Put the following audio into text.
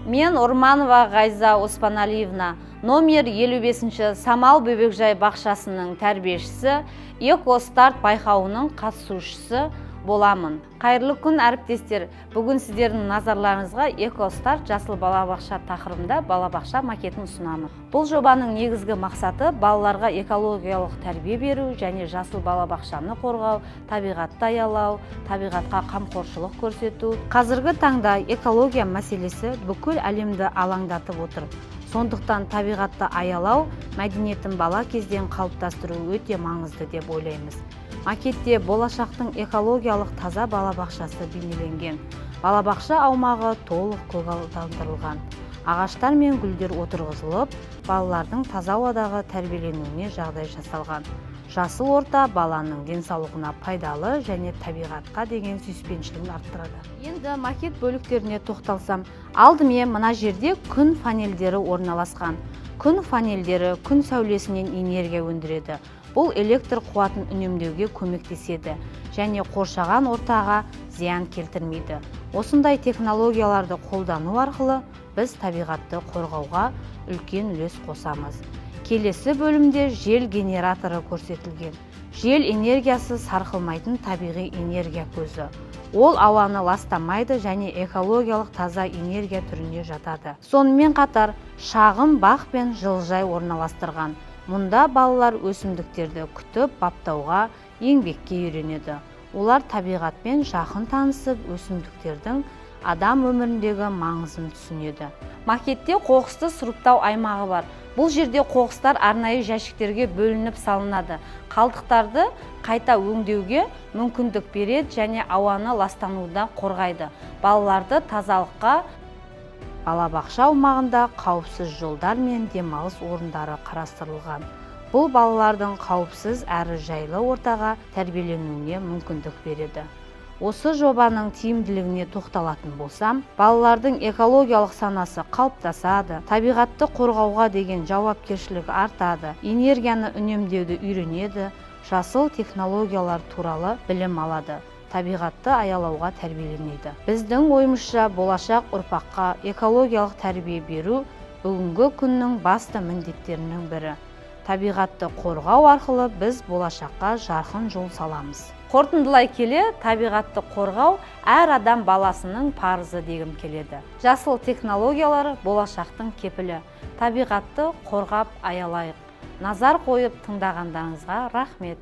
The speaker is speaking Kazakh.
Мен Орманова Ғайза Оспаналиевна, номер 55-ші Самал бөбекжай бақшасының тәрбиешісі, Экостарт байқауының қатысушысы боламын. Қайырлы күн, әріптестер! Бүгін сіздердің назарларыңызға Экостарт жасыл балабақша тақырыбында балабақша макетін ұсынамын. Бұл жобаның негізгі мақсаты – балаларға экологиялық тәрбие беру және жасыл балабақшаны қорғау, табиғатты аялау, табиғатқа қамқоршылық көрсету. Қазіргі таңда экология мәселесі бүкіл әлемді алаңдатып отыр. Сондықтан табиғатты аялау мәдениетін бала кезден қалыптастыру өте маңызды деп ойлаймыз. Макетте болашақтың экологиялық таза балабақшасы бейнеленген. Балабақша аумағы толық көгалдандырылған, ағаштар мен гүлдер отырғызылып, балалардың таза ауадағы тәрбиеленуіне жағдай жасалған. Жасыл орта баланың денсаулығына пайдалы және табиғатқа деген сүйіспеншілігін арттырады. Енді макет бөліктеріне тоқталсам, алдымен мына жерде күн панельдері орналасқан. Күн панельдері күн сәулесінен энергия өндіреді. Бұл электр қуатын үнемдеуге көмектеседі және қоршаған ортаға зиян келтірмейді. Осындай технологияларды қолдану арқылы біз табиғатты қорғауға үлкен үлес қосамыз. Келесі бөлімде жел генераторы көрсетілген. Жел энергиясы – сарқылмайтын табиғи энергия көзі. Ол ауаны ластамайды және экологиялық таза энергия түріне жатады. Сонымен қатар шағын бақ пен жылыжай орналастырған. Мұнда балалар өсімдіктерді күтіп баптауға, еңбекке үйренеді. Олар табиғатпен жақын танысып, өсімдіктердің адам өміріндегі маңызын түсінеді. Макетте қоқысты сұрыптау аймағы бар. Бұл жерде қоқыстар арнайы жәшіктерге бөлініп салынады. Қалдықтарды қайта өңдеуге мүмкіндік береді және ауаны ластанудан қорғайды, балаларды тазалыққа. Балабақша аумағында қауіпсіз жолдар мен демалыс орындары қарастырылған. Бұл балалардың қауіпсіз әрі жайлы ортаға тәрбиеленуіне мүмкіндік береді. Осы жобаның тиімділігіне тоқталатын болсам, балалардың экологиялық санасы қалыптасады, табиғатты қорғауға деген жауапкершілігі артады, энергияны үнемдеуді үйренеді, жасыл технологиялар туралы білім алады, табиғатты аялауға тәрбиеленеді. Біздің ойымызша, болашақ ұрпаққа экологиялық тәрбие беру – бүгінгі күннің басты міндеттерінің бірі. Табиғатты қорғау арқылы біз болашаққа жарқын жол саламыз. Қорытындылай келе, табиғатты қорғау – әр адам баласының парызы дегім келеді. Жасыл технологиялар – болашақтың кепілі. Табиғатты қорғап, аялайық. Назар қойып тыңдағандарыңызға рахмет.